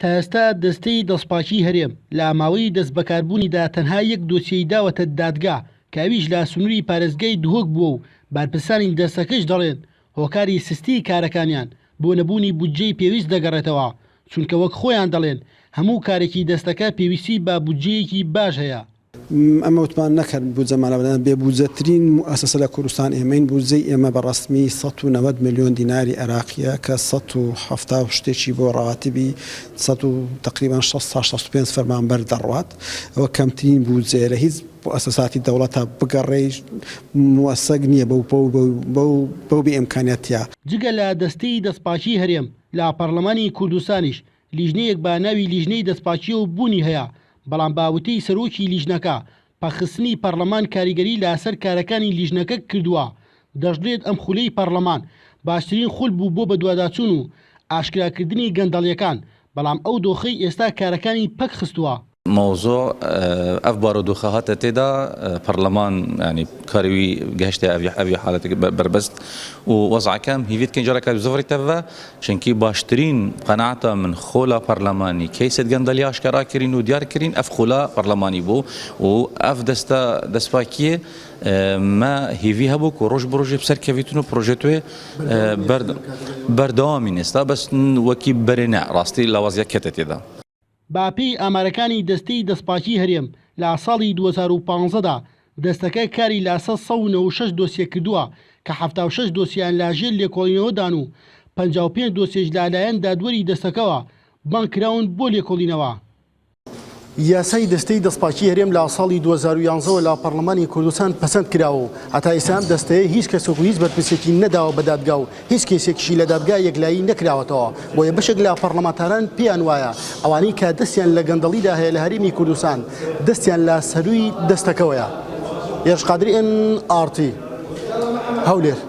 تا ئێستا دەستەی دەستپاکیی هەرێم لە ماوەی دەستبەکاربوونیدا تەنها یەک دۆسیەی داوەتە دادگا کە ئەویش لە سنووری پارێزگای دهۆک بووە و بەرپرسانی دەستەکەش دەڵێن هۆکاری سستیی کارەکانیان بۆ نەبوونی بودجەی پێویست دەگەڕێتەوە، چونکە وەک خۆیان دەڵێن هەموو کارێکی دەستەکە پێویستی بە بودجەیەکی باش هەیە. ئەمە وتمان نەک هەر بودجەمان لابردان، بێ بودجەترین موئەسەسە لە کوردستان ئێمەین، بودجەی ئێمە بە ڕەسمی 190 ملیۆن دیناری عێراقییە کە 170 و شتێکی بۆ ڕەواتبی سەد و تەقریبەن 60 تا 65 فەرمانبەر دەڕوات، ئەوە کەمترین بودجەیە لە هیچ موئەسەساتی دەوڵەتا بگەڕێی موەسەق نییە بەو بەو بەو بەو بێ ئیمکانیاتە. جگە لە دەستەی دەستپاکیی هەرێم، لە پەڕلەمانی کوردستانیش لیژنەیەک بە ناوی لیژنەی دەستپاکییەوە بوونی هەیە، بەڵام بە وتەی سەرۆکی لیژنەکە، پەکخستنی پەڕلەمان کاریگەری لەسەر کارەکانی لیژنەکە کردووە، دەشڵێت ئەم خولەی پەڕلەمان باشترین خول بوو بۆ بەدواداچوون و ئاشکراکردنی گەندەڵییەکان، بەڵام ئەو دۆخەی ئێستا کارەکانی پەکخستووە. مەوزوع ئەڤ بارودوخە هاتە تێدا پەرلەمان یانی کاری وی گەهشتە ئەڤ ئەڤ حالەت بەربەست و وەزعەکە ئەم هیڤی دکەین جارەکە زڤری تەڤ چونکی باشترین قەناعەتا من خولا پەرلەمانی کەیسێت گەندەلی ئاشکرا کرین و دیار کرین ئەڤ خولا پەرلەمانی بوو و ئەڤ دەستە دەستپاکیێ مە هیڤی هەبوو کو ڕۆژ بڕۆژێ بسەر کەڤیتن و پرۆژێتوێ بەردەوامین ئێستا بەس وەکی بەرێ نە ڕاستی لاوازیە کەتە تێدا. بە پێی ئامارەکانی دەستەی دەستپاکیی هەرێم، لە ساڵی 2015 دا دەستەکە کاری لە 196 دۆسیە کردووە کە 76 دۆسیەیان لە ژێر لێکۆڵینەوەدان و 55 دۆسیەش لە لایەن دادوەری دەستەکەوە بانگ کراون بۆ لێکۆڵینەوە. یاسای دەستەی دەستپاکیی هەرێم لە ساڵی 2011 وە لە پەڕلەمانی کوردستان پەسەند کراوە و هەتا ئێستا ئەم دەستەیە هیچ کەسێک و هیچ بەرپرسێکی نەداوە بە دادگا و هیچ کەیسێکیشی لە دادگا یەکلایی نەکراوەتەوە، بۆیە بەشێک لە پەڕلەمانتاران پێیان وایە ئەوانەی کە دەستیان لە گەندەڵیدا هەیە لە هەرێمی کوردستان دەستیان لە سەرووی دەستەکەوەیە. هێرش قادری ئێن ئاڕ تی، هەولێر.